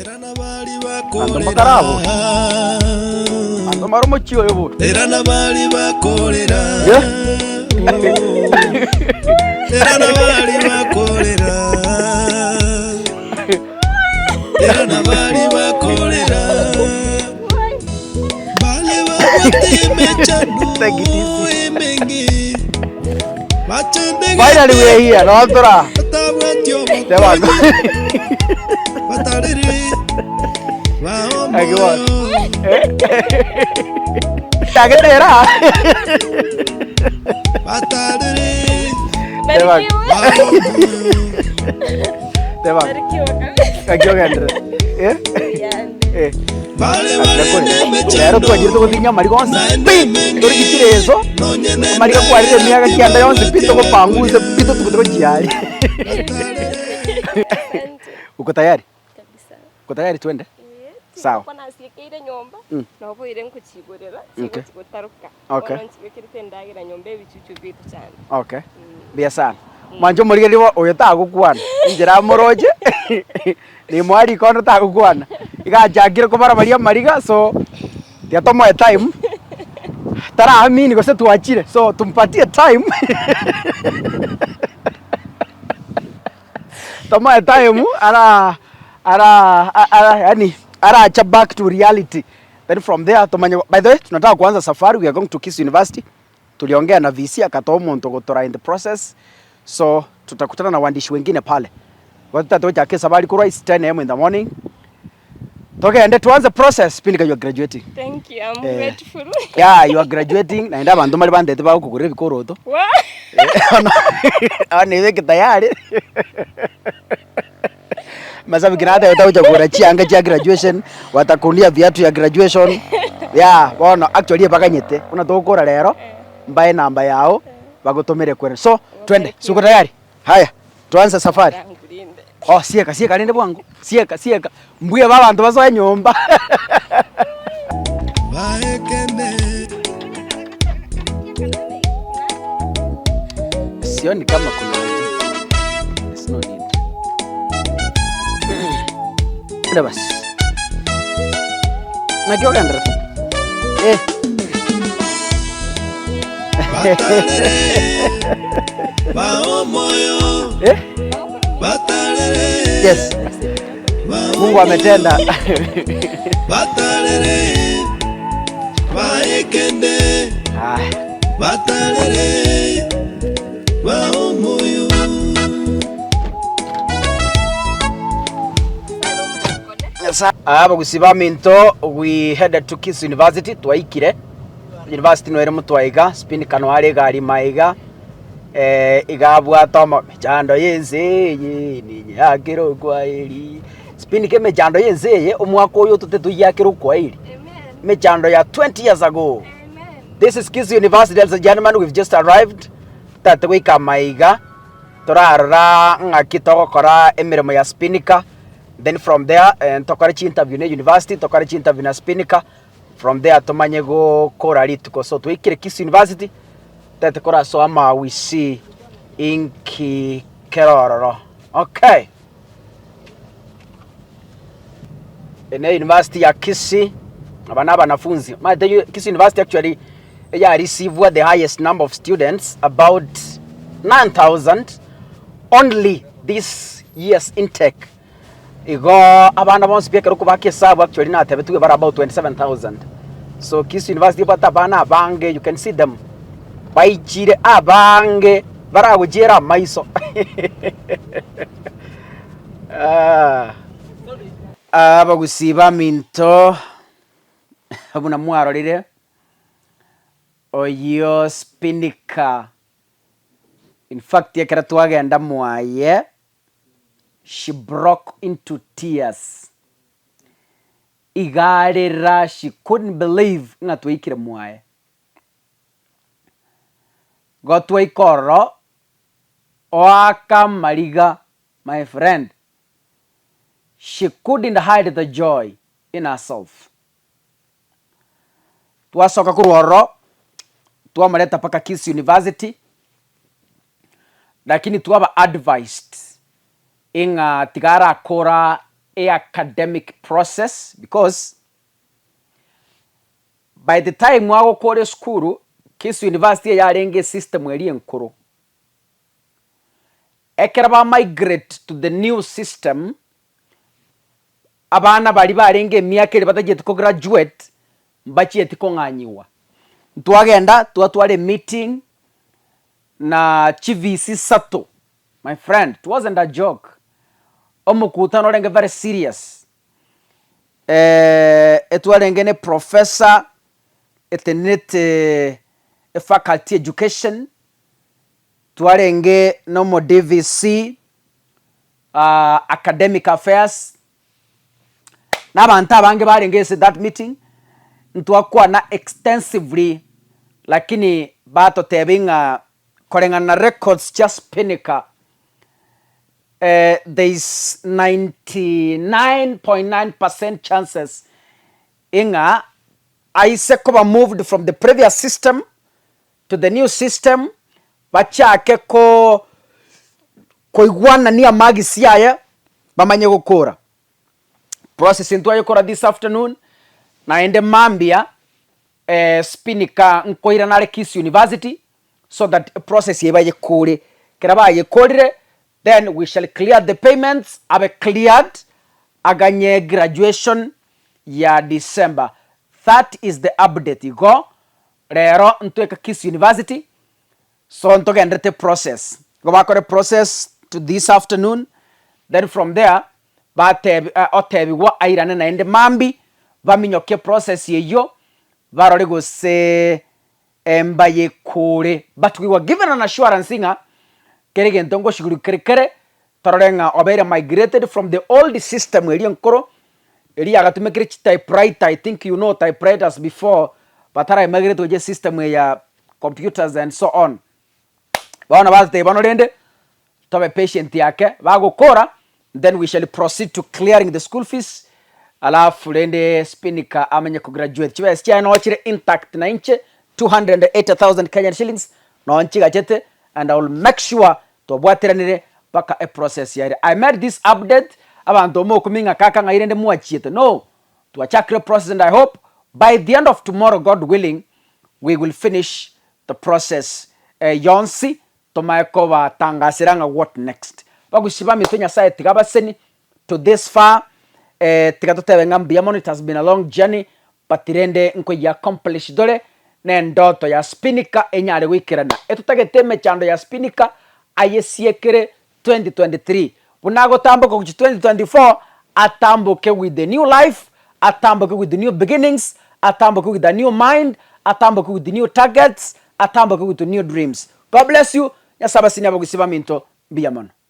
Abanto mbakaraboke. Abanto mbare omochie oyo boka. Eh? Take it easy. Finally we are here. No tora. Teba. Thank you. Tagetera. Teba. Teba. Gaki ogenderere. Eh? Eh. Rero twachire togotinya amariga onsi pi, tori chireso, amariga kwarire emiaka kianda yonsi pi togopangusa pi totugute gochia aria. Uko tayari? Kabisa. Uko tayari twende? Eh, Sawa. chingoko nasiekeire nyomba, Mm. noboire nkochigorera, Okay. chigochi gotaroka. Okay. Bono nchibekerete endagera nyomba ebichuchu bigochanda. Okay. Mbuya sana. Mwanche omorigereria bo oyo tagokwana, inchera amoroche, nimoa rikondo tagokwana. Iga achakire kobarabaria amariga so, tiga tomoe time, taraamini gose twachire, so tumpatie time tomoe time ara ara ara yaani aracha back to reality then from there tomanye by the way tunataka kuanza safari we are going to Kisii University. Tuliongea na VC akatoa omonto gotora in the process so tutakutana na waandishi wengine pale. Igo totagete gochaka esabari korwa it's 10 am in the morning togende tuanze process Pinika you are graduating. Thank you, I'm Eh. grateful. Yeah, you are graduating naende abanto mbare bandete bagokogorera ebikoroto. Wa- Bono ebeke tayari. Mashabiki natebete gocha kogora chianga chia graduation, watakunia viatu ya graduation, yeah bono actually ebaganyete buna togokora rero, mbae enamba yao, bagotomere kwere. So, twende, si uko tayari? Haya, tuanze safari. Oh, sieka sieka rende bwango, sieka sieka, mbuya ba abanto basoe nyomba. Sioni kama kuna haja. There's no need. Enda basi. Naki ogenderete? Eh. Eh? Yes. Mungu ametenda. Haya. Abagusi baminto we headed to Kisii University twaikire university noere motwaiga Spinnaker noare egari maiga eh, iga abwate omo mechando y'ense eye ninyakere okwaeri Spinnaker emechando y'ense eye omwaka oyo tote toyiakere okwaeri emechando ya 20 years ago This is Kisii University ladies and gentlemen we've just arrived totagete goika maiga torarora ng'aki togokora emeremo ya Spinnaker then from there eh, tokore chi interview na university tokore chi interview na Spinnaker from there tomanye gokora rituko so twaikire Kisii University totagete korasoa amawisi inki kere ororo okay. Eye ne university ya Kisii, aba na abanafunzi, omanyete Kisii University actually eya received the highest number of students about 9000 only this year's intake. Igo abana bonsi pi ekero okobaka esabu actually natebetigwe bare about 27000. So Kisii University ebwate abana abange you can see them baichire abange baragochiera amaiso Abagusii baminto buna mwarorire oyio Spinnaker in fact ekero twagenda mwaye she broke into tears iga arera she couldn't believe ng'a twaikire mwaye. Igo twaika ororo oaka amariga my friend she couldn't hide the joy in herself. Twasoka korwa ororo twamoreta mpaka Kisii University lakini twaba advised ing'a tiga arakora. eacademic process because by the time agokora esukuru, Kisii University eyarenge esystem eria enkoro. Ekero ba migrate to the new system, abana baria barenge emiaka eria batachieti ko graduate, mbachieti kong'anyiwa. Ntwagenda twatwara emeeting na chiVC isato, my friend it wasn't a joke, omokutano orenge very serious, etwarenge ne professor etenenete efaculty education, twarenge na omo DVC academic affairs, na abanto abange barenge ase that meeting, ntwakwana extensively lakini batotebia ng'a koreng'ana na records chia Spinnaker there is 99.9 percent chances ng'a aise koba moved from the previous system to the new system bachake ko koigwanania amagisi aye bamanye gokora. Process ntwayekora this afternoon naende mambia Spinnaker nkoirana are Kisii University so that process eye bayekore. Ekero bayekorire then we shall clear the payments abe cleared aganye graduation ya December. That is the update igo rero ntweka Kisii University so ntogenderete process. Igo bakore process to this afternoon then from there batebi otebigwa airane naende mambia baminyokie process eyio barore gose mbayekore but we were given an assurance ng'a kera egento ngoshughulikere kere torore ng'a obeire migrated from the old system eria enkoro eria yagatumekire chitypewriter I think you know typewriters before batara migrate gochia esystem eye ya computers and so on. Bono batotebia bono rende tobe patient ake bagokora then we shall proceed to clearing the school fees alafu rende Spinnaker amenye ko graduate. Chibesa chiaye noo chire intact na inche 280,000 Kenyan shillings noo nchigachete and I will make sure twabwateranire mpaka eprocess yaerire. I made this update abanto mokumia ng'a kaka ng'ai rende mwachiete no, twachakire process and I hope by the end of tomorrow God willing we will finish the process yonsi tomae kobatangasera ng'a what next. Bagusie baminto Nyasaye tiga abaseni to this far tiga totebe ng'a mbuya mono it has been a long journey but rende nkoyia accomplish tore na endoto ya Spinnaker enyare goikerana. Etotagete emechando ya Spinnaker ayesiekere 2023 buna agotamboka gochia 2024 atamboke with a new life, atamboke with new beginnings, atamboke with a new mind, atamboke with new targets, atamboke with new dreams. God bless you, Nyasaye abasenie abagusii baminto mbuya mono.